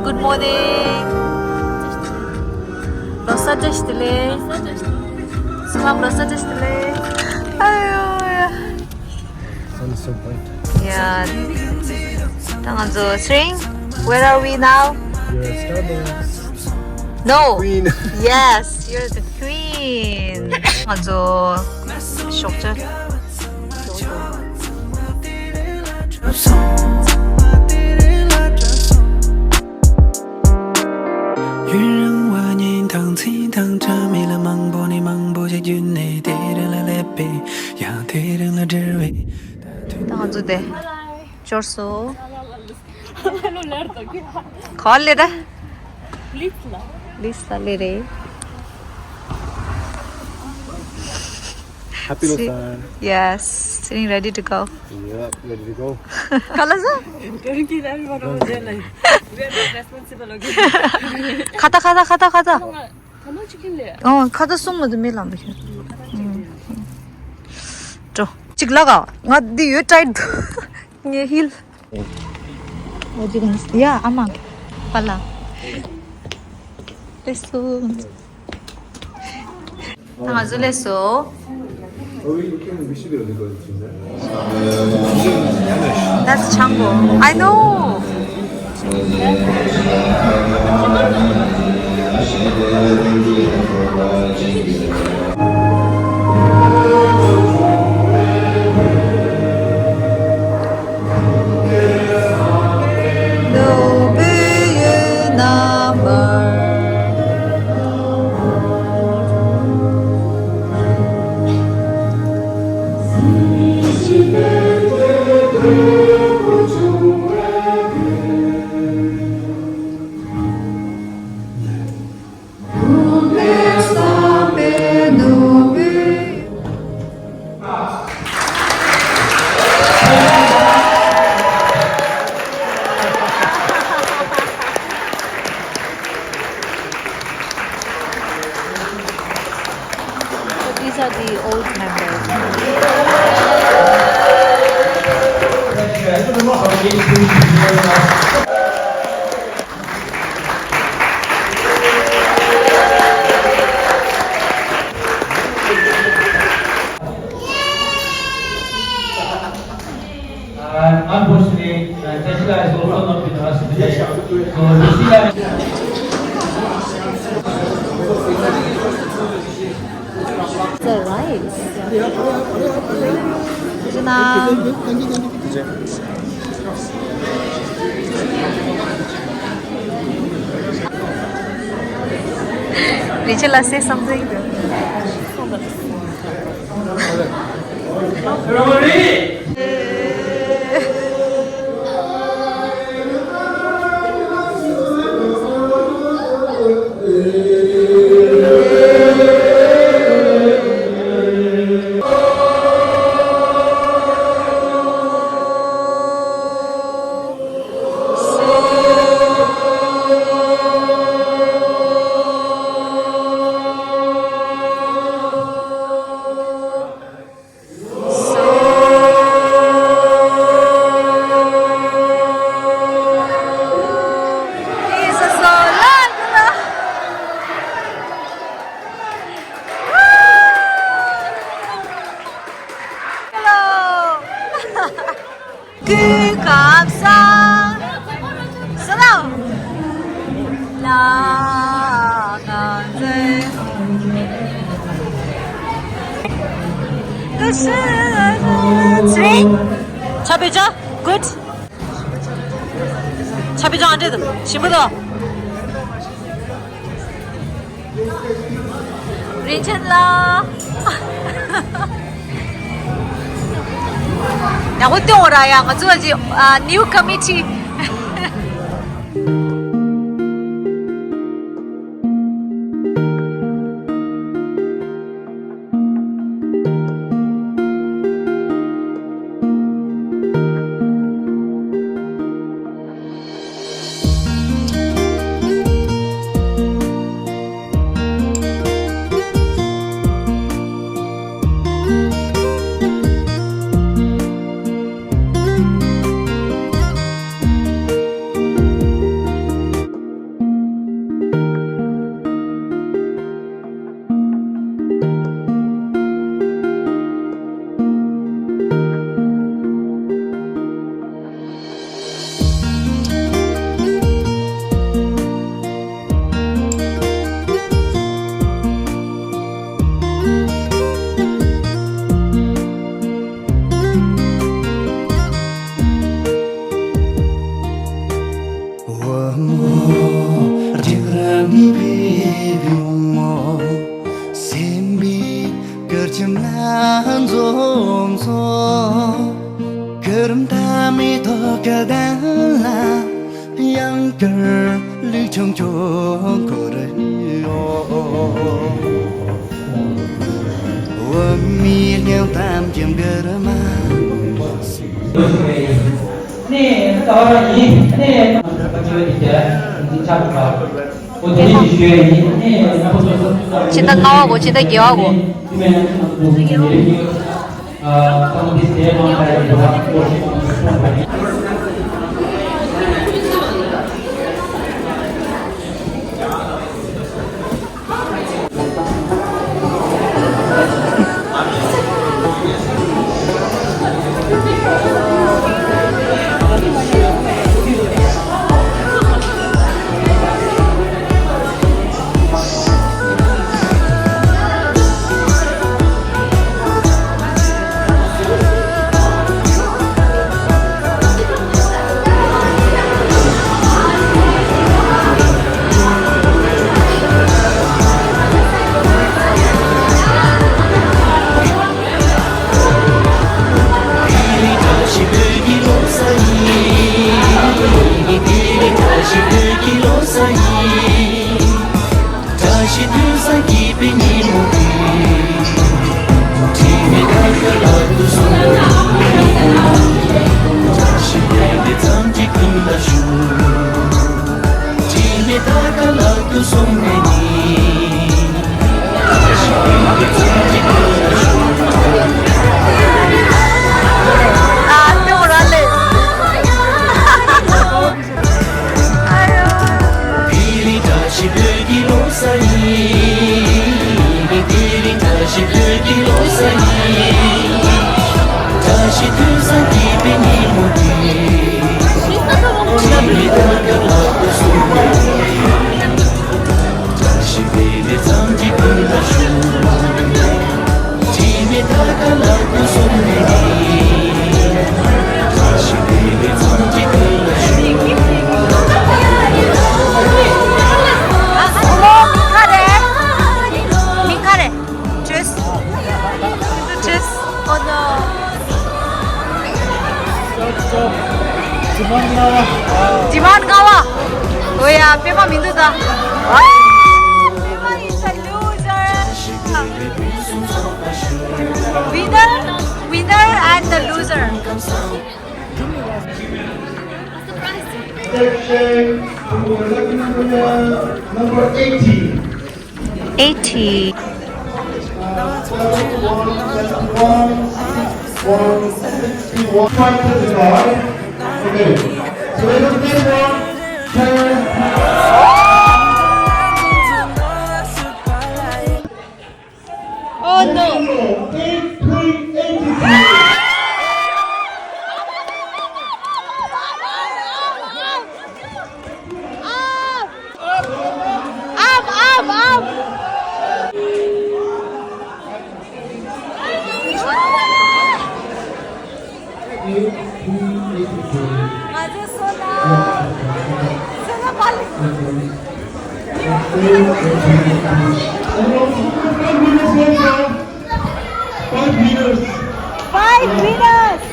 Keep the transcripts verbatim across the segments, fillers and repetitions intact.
Good morning. ལོ་གསར་བཀྲ་ཤིས་བདེ་ལེགས། ཚང་མ་ལོ་གསར་བཀྲ་ཤིས་བདེ་ལེགས། ཨ་ཡོ། Sun is so bright. Yeah. ད་ང་ཚོ་སྲིང་། Where are we now? You're a Starbucks. No. Queen. Yes, you're the queen. ང་ཚོ་ཞོགས་ཇ། ཡུན་རིང་བ་ཉིན་དང་ཚིག་དང་བྲལ་མི་ལ། མང་པོ་ནས་མང་པོ་ཞིག་བརྒྱུད་ནས། དེ་རིང་ལ་སླེབས་པས་ཡང་དེ་རིང་ལ་འབྲེལ་བས། ད་ང་ཚོ་དེ་འབྱོར་སོང་། ག་པར་སླེབས་ར། ལིས་ལ་སླེབས་རེད། Happy Losar. Yes, sitting ready to go. Yep, ready to go. ག་ལ་ཟ། ཁ་ཏ་ཁ་ཏ་ཁ་ཏ་ཁ་ཏ། ཨོ་ཁ་ཏ་གསུམ་མ་དུ་མི་ལམ་དུ་ཤོད། འགྲོ། གཅིག་ལ་ག་ང་འདི་ཡོད་ཀྲའི་འདུག་ངས་ཧིལ། ཡ་ཨ་མ། པ་ལ། སླེབས་སོང་། ང་ཚོ་སླེབས་སོང་། That's Chango. I know. So these are the old members. And unfortunately, uh, Jessica has also not been asked today. So, Jessica. The rice. Jina. Rachel, say something. Hello. ཀུན་ཁམས་བཟང་། བཟང་། ལ་ང་ཚོའི་ཚེ་རིང་། ཆ་བེ་ཅ། གུཌ། ཆ་བེ་ཅ་ཨ་འདྲེ་དང་ཞིམ་པོ་དང་། རིན་ཆེན་ལགས། ཡག་པོ་སྟོན་འོ་ར་ཡ། ང་ཚོ་ལ་ཅི་ཨ། new committee། ཁྱིམ་ལ་འཛོམས་སོ། གུར་མཐའ་མེ་ཏོག་གི་གདན་ལ། གཡང་དཀར་ལུག་ཆུང་ཁྱོད་འཁོར་ཡོད། བུད་མེད་སྙིང་གཏམ་གྱི་མགུར་མ། ནས་ད་བར་ཡིན་ནས་ཕྱི་ཟླ་ལྔ་པ་གོ་ཕྱི་ཟླ་བརྒྱད་པ་གོ། བཀྲ་ཤིས་དུས་བཟང་སྐྱིད་པའི་ཉིན་མོ་འདི། དྲི་མེད་ད་ག་ལག་ཏུ་སོང་བའི། བཀྲ་ཤིས་བདེ་ལེགས་ཚང་གཅིག་ཀུན་ལ་ཞུ། དྲི་མེད་ད་ག་ལག་ཏུ་སོང་བའི་ཉིན། བཀྲ་ཤིས་བདེ་ལེགས་ཚང་གཅིག་ཀུན་ལ་ཞུ། ཨ་ཏེ་འོ་ར་ལེ། ཨ་ཡོ། དེ་རིང་བཀྲ་ཤིས་བདེ་ལེགས་ཀྱི་ལོ་གསར་ཡིན། དེ་རིང་བཀྲ་ཤིས་བདེ་ལེགས་ཀྱི་ལོ་གསར་ཡིན། བཀྲ་ཤིས་དུས་བཟང་སྐྱིད་པའི་ཉིན་མོ་འདི། དྲི་མེད་ད་ག་ལག་ཏུ་སོང་བའི། བཀྲ་ཤིས་བདེ་ལེགས་ཚང་གཅིག་ཀུན་ལ་ཞུ། དྲི་མེད་ད་ག་ལག་ཏུ་སོང་བའི། བཀྲ་ཤིས་བདེ་ལེགས་ཚང་གཅིག་ཀུན་ལ་ཞུ། ཨ་ཨ་མོ་མིང་ག་རེ། མིང་ག་རེ། Tris. Tris. Oh no. Demand ལྔ་པ། འོ་ཡ་པད་མ་མི་འདུག་ད། ཨ། པད་མ is a loser. Winner, winner and the loser. Section for lucky number, number eighty. Eighty. Seven one seven one six one sixty one. Okay. So let us give one. Oh no. Eight three eighty three. Up, up, up. ང་ཚོའི་བསོད་ནམས། བསོད་ནམས་པ་ལས། Five winners. Five winners.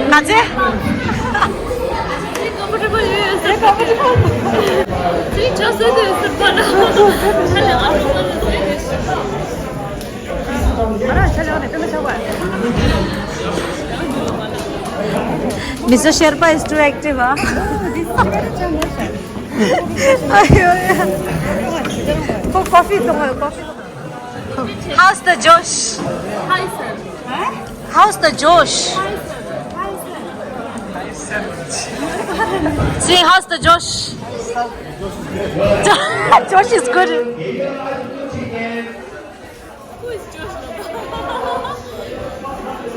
ག་ཚད། Very comfortable. Very comfortable. Three choices is the fun. Mister Sherpa is too active, huh? ཁོ་ཀོ་ཕི་བཏུང་བ། ཀོ་ཕི་བཏུང་བ། How's the Josh? Hi, sir. How's the Josh? Hi, sir. Hi, sir. Saying, how's the Josh? Josh is good.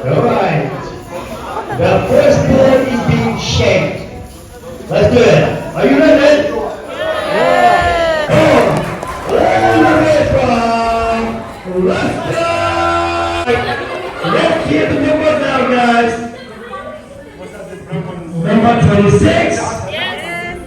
All right. The first ball is being shanked. Let's do it. Are you ready? Yeah. Come on. All the way from Russia. Let's hear the numbers now, guys. Number twenty-six. Yes.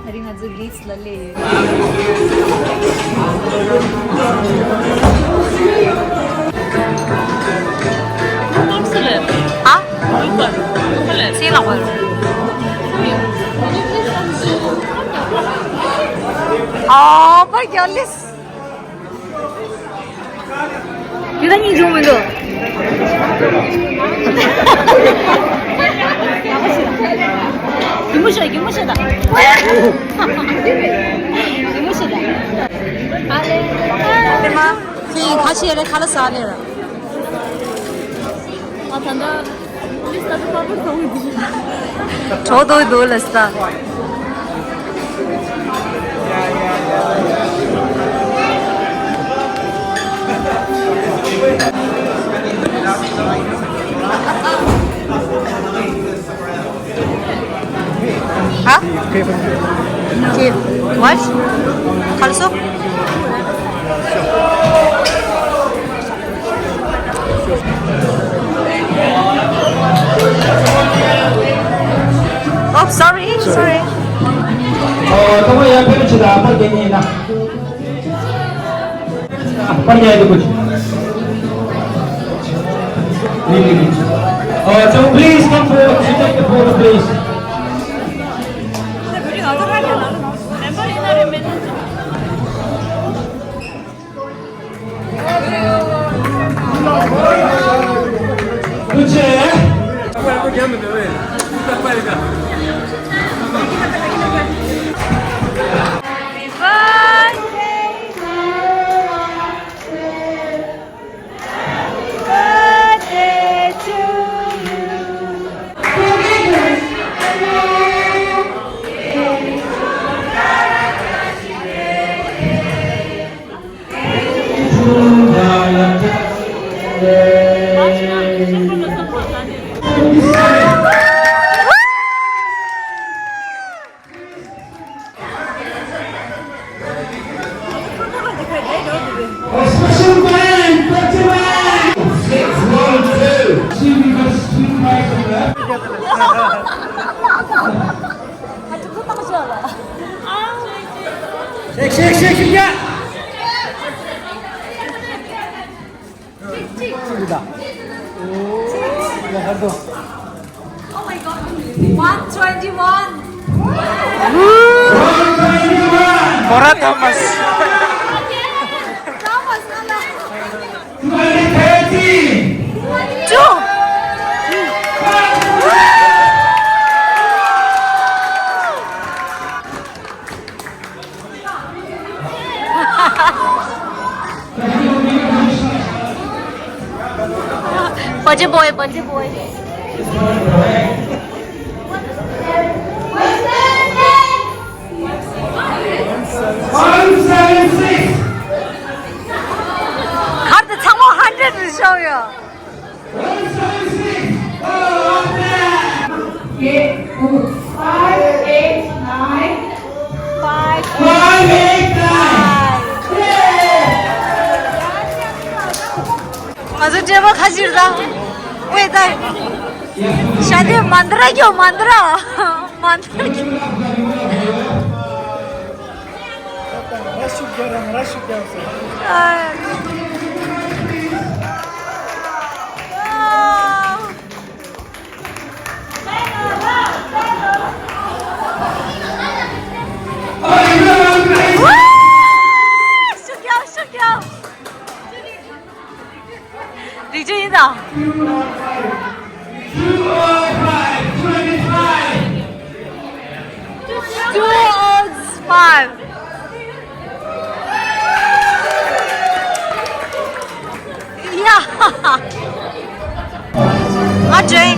ད་རིང་ང་ཚོ་ལིཌ་ལ་སླེབས་ཡོད། ཨ། སེམས་ལ་དགོས། ཨོ་བར་རྒྱག་ལེས། དེ་ད་གཉིས་འཇོག་མི་འདུག་རྒྱུ་མ་ཤོད། རྒྱུ་མ་ཤོད་ད། རྒྱུ་མ་ཤོད་ད། ཨ་ལེ། ཁྱེད་ཁ་ཤས་རེ་ཁ་ལ་ཟ་ལེ་ར། ཨ་ད་ད། གྲོགས་དོ་དོ་ལ་ས། ཧ། ཁྱེད། What? ཁ་ལ་སོ། Oh, sorry, sorry. ཨོ། ཐོག་མ་ཡར་ཕེབས་ཆེ་ད་ཕར་རྒྱག་ཉེ་ན། ཕར་རྒྱག་ཡ་དེ་ཀུ། ཨོ། So please come forward, you take the photo, please. Special band, twenty-one, six one two. Shake, shake, shake, shake, yeah. Oh my God. One twenty-one. Cora Thomas. Thomas, no, no. Two. Bungee boy, bungee boy. One seven six. གར་དེ་ཚང་མ་hundred རེད་ཤོག་ཡ། One seven six. Oh, okay. Five eight nine. Five eight nine. ང་ཚོ་སྤྲད་པ་ཁ་ཕྱིར་ད། ཝེ་ད། ཤ་དེ་མན་དྲ་གྱོ་མན་དྲ། མན་དྲ་གྱོ། ར་ཤུགས་རྒྱག་ར་ར་ཤུགས་རྒྱག་ཟེར། ཤུགས་རྒྱག་ཤུགས་རྒྱག་རིག་ཆུ་ཡིན་ད། Two oh five. Yeah. ང་འདྲེན།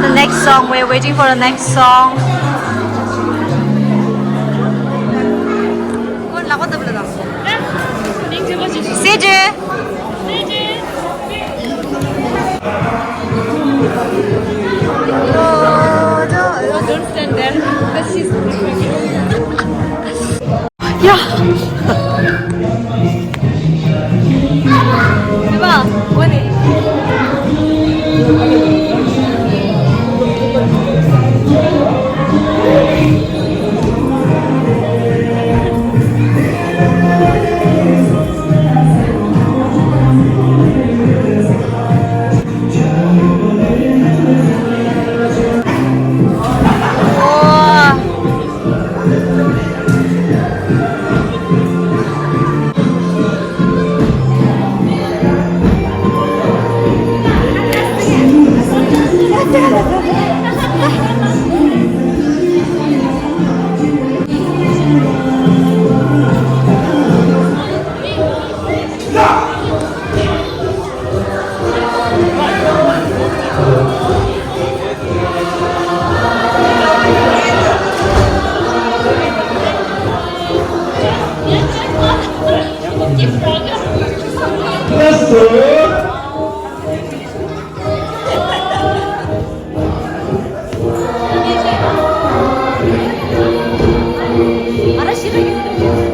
The next song, we're waiting for the next song. Don't stand there. Because she's pregnant. ཡ།